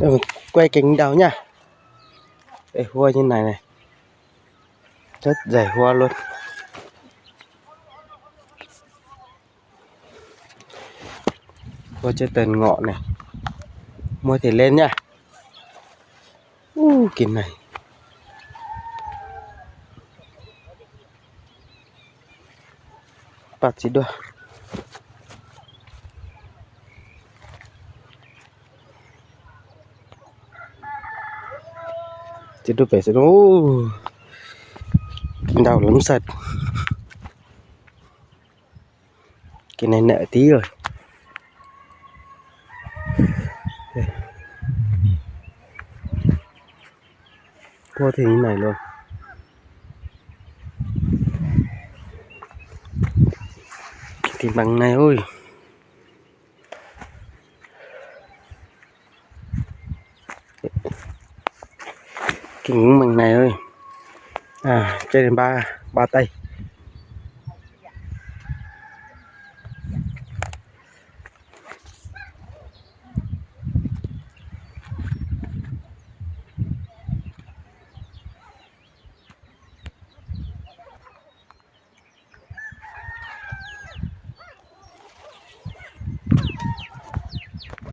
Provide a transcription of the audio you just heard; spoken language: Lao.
Ơ, quay cảnh đào nha. Ê, hua như này này. Rất dày hua luôn. Hua trên tận ngõ này. Mua thì lên nha. Ú, ກິນໄດ້. ປາດຊິດ້ວຍ ຊິດູໄປຊິດູ. ໂອ້ ກິນດາວລຳສັດ. ກິນໃນເນື້ອຕິເອີຍ. ໂອ້ ເທນີ້ໃນໂລດ. ກິນບັງໃນ ໂອ້ຍ. ກິນບັງໃນເອີຍ. ອ່າ ເຈົ້າເປັນບ້າ ບ້າໄຕ.